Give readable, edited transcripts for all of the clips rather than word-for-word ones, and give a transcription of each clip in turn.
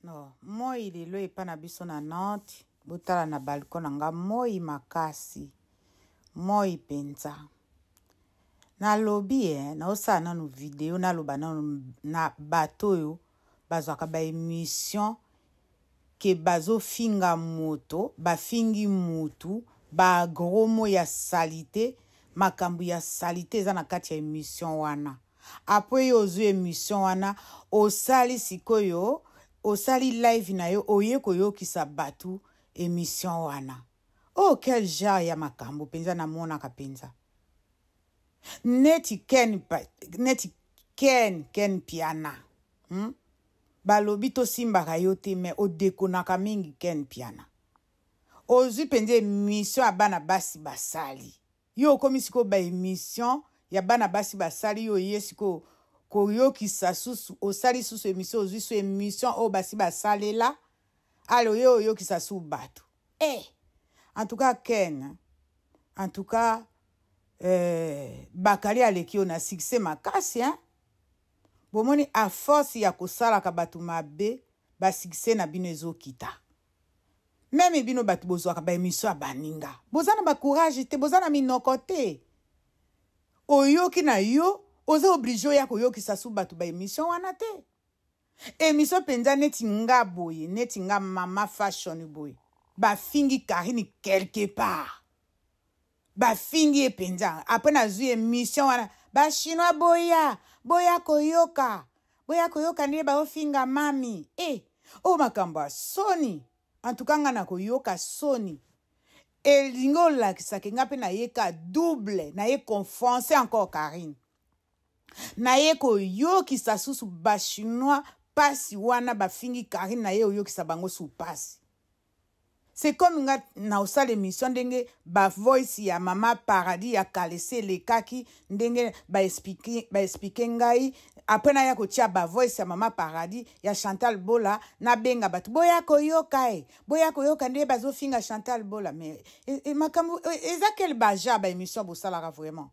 No, moi lelo epa na biso na Nantes, botala na balcon na nga moi makasi. Moi penza. Nalobi eh, naosala nanu video naloba nanu na bato oyo bazwaka ba emission ke bazofinga moto, bafingi mutu, ba gros mots ya salite, makambo ya salite eza na kati ya emission wana. Apres yo ozwi emission wana osali sikoyo osali live na yo oye koyokisa batu emission wana. Oh quel genre ya makambo penza namonaka penza. Neti Ken neti Ken Ken Mpiana. Hmm? Balobi tosimbaka yo te mais odekonaka mingi Ken Mpiana. Ozwi penza emission ya bana basi basali. Yo okomi sikoyo ba emission ya bana basi basali yo oye sikoyo koyokisa susu osali susu emission ozwi su emission oyo basi basalela ale oye oyokisa su bato eh en tout cas Ken en tout cas eh, Bakali aleki yo na succès makasi hein bomoni à force ya kosalaka bato mabe ba succès na bino ezokita. Meme bino batu bozwaka ba emission ya baninga boza na ba courage te boza na minoko te oyoki na yo oza oblige oya koyokisa su batu ba emission wana te emission mpenza neti nga boye neti nga mama fashion boye bafingi Karine quelque part bafingi ye mpenza apres nazwi emission wana bachinois boya boya koyoka boya koyoka ndenge baofinga mami e eh, oyo makambo ya soni antuka ngai nakoyoka soni elingi olakisake ngai mpe nayeka double naye konfonce encore Karine naye koyokisa susu bachinois pasi wana bafingi Karine naye oyokisa bango su pasi. C'est comme nga na osala emission ndenge ba voice ya mama paradis ya kalese elekaki ndenge ba expliquer ba expliquer ngai après naya kotia ba voice ya mama paradis ya Chantal Bola nabenga bato boya koyoka e boya koyoka ndenge bazofinga Chantal Bola mais e, e, makambo e, eza quel baja ba emission bosalaka vraiment.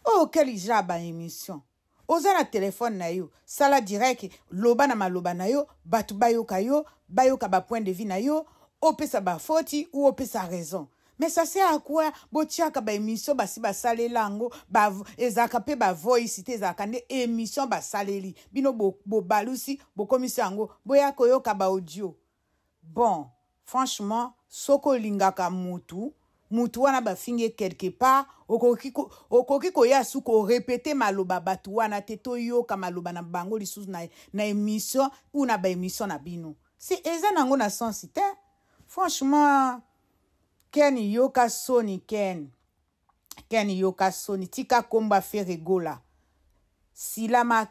Oh quel genre ba emission oza na telefone na yo sala direct loba na maloba na yo bato bayoka yo bayoka ba point de vue na yo opesa ba foti ou opesa raison mais ça sert à quoi botiaka ba émission basi basalela yango ba, ezalaka mpe ba voice te ezalaka nde émission basaleli bino bobalusi bo bokomisi yango boya koyoka ba audio Bon franchement soki olingaka mutu mutu wana bafingi ye quelque part okoki okoki koya su ko répéter maloba batu wana te toyoka maloba na bango lisusu na, na émission ou na ba émission na bino si eza nango na sens te franchement Ken yoka soni Ken Ken yoka soni tika komba Ferre Gola silama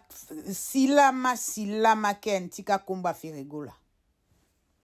silama silama Ken tika komba Ferre Gola.